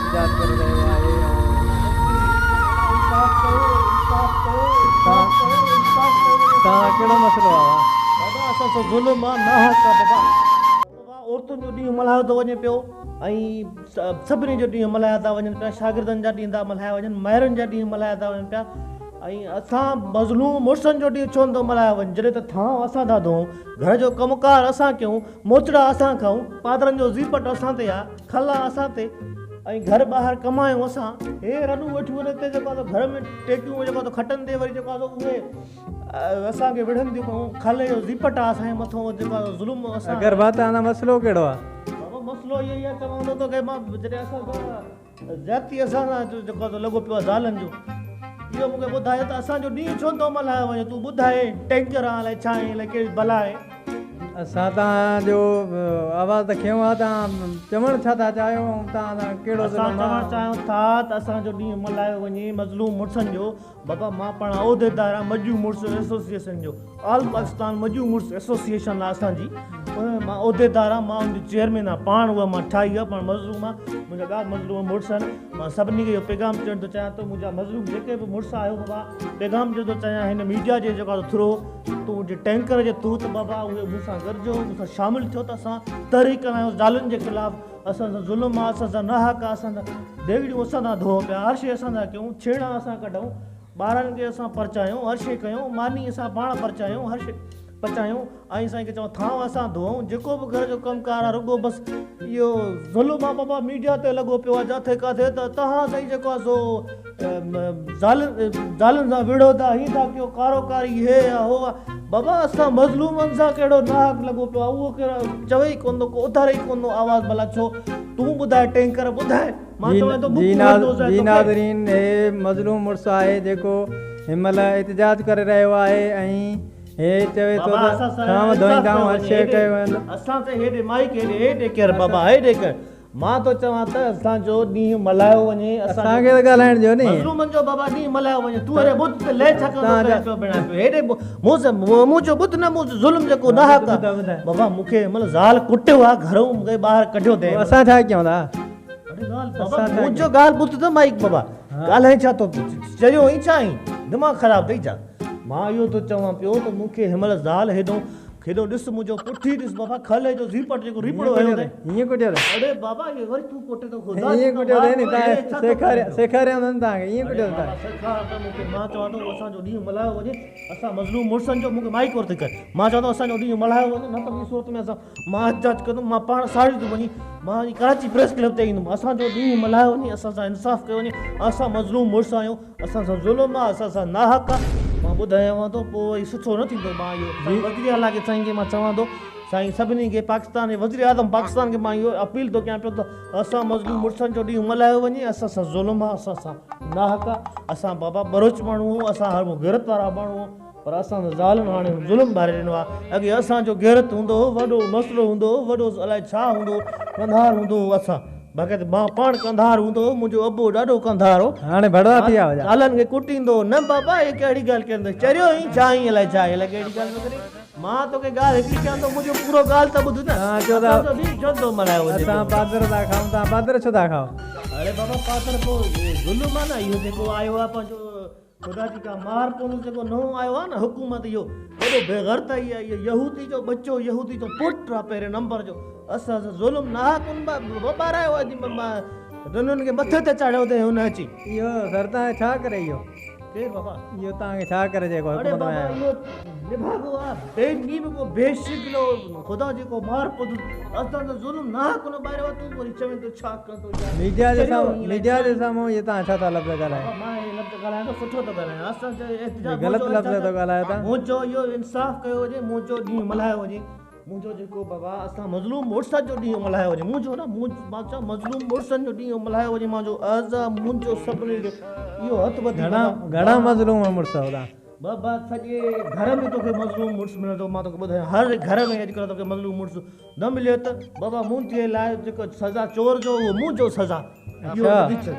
احتجاج ڪري رهيو آهي ۽ توهان ڪهڙو مسئلو آهي بابا اسان سان ظلم آ ناحق آ بابا بابا عورتن جو ڏينهن ملهايو ٿو وڃي پيو ۽ سڀني جو ڏينهن ملهايا ٿا وڃن پيا شاگردن جا ڏينهن ٿا ملهايا وڃن مائرن جا ڏينهن ملهايا ٿا وڃن پيا ۽ اسان مظلوم مڙسن جو ڏينهن ڇو نٿو ملهايو وڃي جڏهن ته ٿانو اسان ٿا ڌوئون گهر جو ڪم ڪار اسان ڪيون موچڙا اسان کائون پادرن جو زيپٽ اسان تي آ کلا اسان تي ۽ گهر ٻاهر ڪمايون اسان هي رنون ويٺيون آهن هتي جيڪو آ سو گهر ۾ ٽيڪيون جيڪو آ سو کٽن تي وري جيڪو آ سو اهي اسان کي وڙهن ٿيون پيون کل جو زيپٽ آ اسان جي مٿو جيڪو آ سو ظلم اسان اگر بات آ مسئلو ڪهڙو آ بابا مسئلو اهو ئي آ چوان ٿو توکي مان جڏهن اسان سان زيادتي اسان سان جيڪو آ سو لڳو پيو آ زالن جو اهو مونکي ٻڌاء ته اسان جو ڏينهن ڇو نٿو ملهايو وڃي تون ٻڌاء ٽينڪر آ الائي ڇا آهين الائي ڪهڙي بلا آهي. اسان توهان جو آواز ته کنيو آ توهان چوڻ ڇا ٿا چاهيو ۽ توهان سان ڪهڙو اسان چوڻ چاهيون ٿا ته اسان جو ڏينهن ملهايو وڃي مظلوم مڙسن جو بابا مان پاڻ عهديدار آهيان مڄو مڙس ايسوسيئيشن جو آل پاڪستان مڄو مڙس ايسوسيئيشن آهي اسان جي ان ۾ مان عهديدار آهيان مان ان جو چيئرمين آهيان پاڻ اها مان ٺاهي آهي پاڻ مظلوم آهيان منهنجا ٻيا مظلوم مڙس آهن مان سڀني کي اهو پيغام ڏيڻ ٿو چاهيان ته منهنجا مظلوم جيڪي به مڙس آهيو بابا پيغام ڏيڻ ٿو چاهيان هن ميڊيا جي جيڪو ٿرو تون جي ٽينڪر جي ٿرو ته بابا اهي مون سان گڏجو مون سان شامل ٿيو ته اسان تحريڪ هلايون زالن جي خلاف اسان سان ظلم آ اسان سان ناحق آ اسان سان ديڳڙيون اسان ٿا ڌوئون پيا هر شي اسان ٿا ڪيون ڇيڻا اسان ڪڍون ٻارن کي اسان پرچايون هر شي ڪيون ماني اسان پاڻ پرچايون هر شي پچايون ۽ سائين کي چئون ٿانو اسان ڌوئون جيڪو به گهر جو ڪم ڪار آ رڳو بس اهو ظلم آ بابا ميڊيا تي لڳو پيو آ جاٿي ڪاٿي ته تهان سائين جيڪو آ سو زالن سان وڙهو ٿا هي ٿا ڪيو ڪارو ڪاري هي آ هو آ بابا اسان مظلومن سان ڪهڙو ناحق لڳو پيو آ اهو ڪهڙو چوي ئي ڪونه ٿو ڪو اٿاري ئي ڪونه ٿو آواز ڀلا ڇو تون ٻڌاء ٽينڪر ٻڌاء مان چوان ٿو جي جي ناظرين هي مظلوم مڙس آهي جيڪو هن مهل احتجاج ڪري رهيو آهي ۽ هي چوي ٿو ته ٿانو ڌوئيندا آهيون هر شيء ڪيو ويندو اسان ته هيڏي مائيڪ هيڏي هيڏي ڪر بابا هيڏي ڪر مان ٿو چوان ته اسان جو ڏينهن ملهايو وڃي اسان کي ته ڳالهائڻ ڏيو ني. مظلومن جو بابا ڏينهن ملهايو وڃي تون هيڏي ٻڌ ته لئه ڇا ڪندو ڪرين پيو بڻائين پيو هيڏي مون سان منهنجو ٻڌ نه مون ظلم جيڪو ناحق آ بابا مون کي هن مهل زال ڪٽيو آ گهرئون مون کي ٻاهر ڪڍيو اٿئي اسان ڇا ڪيون ٿا اڙي ڳالهه بابا منهنجو ڳالهه ٻڌ ته مائيڪ بابا ڳالهائين ڇا ٿو چريو آهين ڇا آهين دماغ خراب اٿئي ڇا مان اهو ٿو چوان پيو ته مون کي هن مهل زال هيڏو کيڏو ڏس منهنجو پٺي ڏس بابا کل جو زيپٽ جيڪو ريپڙو هنيو اٿئي. هيئن ڪٽيو اٿئي. اڙي بابا اهي وري تون ڪٽي ٿو خدا جي هيئن ڪٽيو اٿئي ني تان سيکاريان سيکاريان ٿو تان کي هيئن ڪٽيو اٿئي. بابا سيکار ته مون کي مان چوان ٿو اسان جو ڏينهن ملهايو وڃي اسان مظلوم مڙسن جو مون کي مائيڪ ورتي ڪر مان چوان ٿو اسان جو ڏينهن ملهايو وڃي نه ته ٻي صورت ۾ اسان مان احتجاج ڪندم مان پاڻ ساڙي ٿو وڃي مان وڃي ڪراچي پريس ڪلب تي ايندم اسان جو ڏينهن ملهايو وڃي اسان سان انصاف ڪيو وڃي اسان مظلوم مڙس آهيون اسان سان ظلم آ اسان سان ناحق آ مان ٻڌايانو ٿو پوء وري سٺو نه ٿيندو مان اهو سائين وزير اعليٰ کي سائين کي مان چوان ٿو سائين سڀني کي پاڪستان جي وزير اعظم پاڪستان کي مان اهو اپيل ٿو ڪيان پيو ته اسان مظلوم مڙسن جو ڏينهن ملهايو وڃي اسان سان ظلم آ اسان سان ناحق آ اسان بابا ٻروچ ماڻهو آهيون اسان هر غيرت وارا ماڻهو آهيون پر اسان سان ظالم هاڻي ظلم ڀري ڏنو آ اڳي اسان جو غيرت هوندو هو وڏو مسئلو هوندو هو وڏو الائي ڇا هوندو هو ڪنڌار هوندو هو اسان باقاعده مان پاڻ ڪنڌار هوندو هو منهنجو ابو ڏاڍو ڪنڌار هو. هاڻي ڀڙوا ٿي ويا هجا. زالن کي ڪٽيندو هو. نه بابا هي ڪهڙي ڳالهه ڪين ٿو چريو آهين ڇا آهين الائي ڇا آهي الائي ڪهڙي ڳالهه ٿو ڪرين مان توکي ڳالهه هڪڙي چوان ٿو منهنجو پورو ڳالهه ته ٻڌ نه توهان چئو ٿا اسان جو ڏينهن ڇو ٿو ملهايو وڃي اسان پيو. پادر ٿا کائون توهان پادر ڇو ٿا کائو. اڙي بابا پادر پوء ظلم آهي نه اهو جيڪو آيو آهي پنهنجو خدا جي ڪا مار پوندس جيڪو نئون آيو آهي نه حڪومت اهو وڏو بيغرت آهي اهو يهودي جو ٻچو يهودي جو پٽ آهي پهرين نمبر جو اسان سان ظلم ناحق ان ٻارايو آهي رنن کي مٿي تي چاڙهيو اٿئي هن اچي. اهو سر تان ڇا ڪري اهو. ڪير بابا. اهو تان کي ڇا ڪري جيڪو حڪومت ۾ آيو. اڙي بابا اهو نڀاڳو آ بي نيم ڪو بي شڪلو خدا جي ڪو مار پوندس اسان سان ظلم ناحق ان ٻارايو آهي تون وري چوين ٿو ڇا ڪندو يار. ميڊيا جي سامهون ميڊيا جي سامهون اهي تان ڇا ٿا لفظ ڳالهايو. بابا مان اهي لفظ ڳالهايان ٿو سٺو ٿو ڳالهايان اسان جو احتجاج غلط لفظ ٿو ڳالهايو تان. منهنجو اهو انصاف ڪيو وڃي منهنجو ڏينهن ملهايو وڃي منهنجو جيڪو بابا اسان مظلوم مڙسن جو ڏينهن ملهايو وڃي منهنجو نه مان چوان مظلوم مڙسن جو ڏينهن ملهايو وڃي منهنجو اعزا منهنجو سڀني جو اهو هٿ ٻڌي گهڻا گهڻا مظلوم مڙس هوندا. بابا سڄي گهر ۾ توکي مظلوم مڙس ملندو مان توکي ٻڌايان هر گهر ۾ اڄڪلهه توکي مظلوم مڙس نه مليو ته بابا منهنجي لاء جيڪو سزا چور جو اهو منهنجو سزا اهو ٻڌي ڇڏ.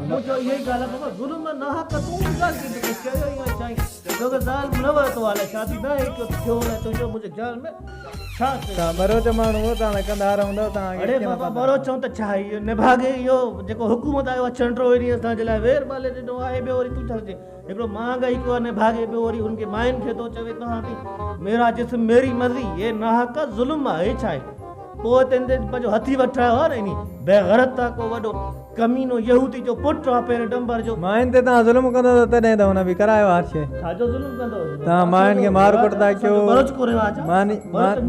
مون چيو اها ئي ڳالهه آهي بابا ظلم ناحق تون به ڳالهه ڪئي توکي چيو ئي آهي چائين توکي زال نه ورتو آهي الائي شادي ناهي ڪيو ٿيو الائي تنهنجو منهنجي خيال ۾ ڇا چيو. توهان ٻروچ ماڻهو هو توهان ته ڪندا رهندؤ توهان کي اڙي ڪيئن بابا پتو. ٻروچ چئون ته ڇا اهو نڀاڳي اهو جيڪو حڪومت آيو آهي چنڊ وري اسان جي لاء وير ٻالي ڏنو آهي ٻيو وري تون ڇا ٿو چئين هڪڙو مهانگائي ڪيو آهي نڀاڳي ٻيو وري هن کي ماين کي ٿو چوي توهان ٿي ميرا جسم ميري مرضي هي ناحق ظلم آهي هي ڇا آهي پوء تنهن تي پنهنجو هٿي وٺرايو آهي نه انهي بيغرت آ ڪو وڏو ڪمينو يهودي جو پٽ آ پهرين ڊمبر جو. ماين تي توهان ظلم ڪندو ته تڏهن ته هن به ڪرايو آ هر شيء. ڇا جو ظلم ڪندو توهان ماين کي مار ڪٽ ٿا ڪيو ماني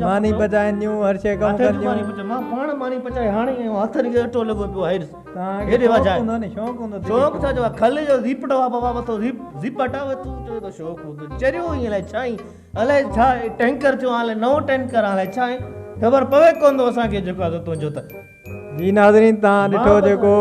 ماني پچائين ٿيون هر شيء ڪم ڪن ٿيون. مان پاڻ ماني پچائي هاڻي آيو آهيان هٿن کي اٽو لڳو پيو آهي ڏس توهان کي هيڏي شوق واجهائي هوندو ني شوق هوندو شوق ڇا جو آ کل جو زيپٽو آ بابا مٿو زيپ زيپٽ آ تون چوين ٿو شوق هوندو چريو ائين الائي ڇا آهين الائي ڇا ٽينڪر ٿيو آ الائي نئون ٽينڪر آ الائي ڇا آهين خبر پوي ڪونه ٿو اسان کي جيڪو آ سو تنهنجو ته. جي ناظرين توهان ڏٺو جيڪو.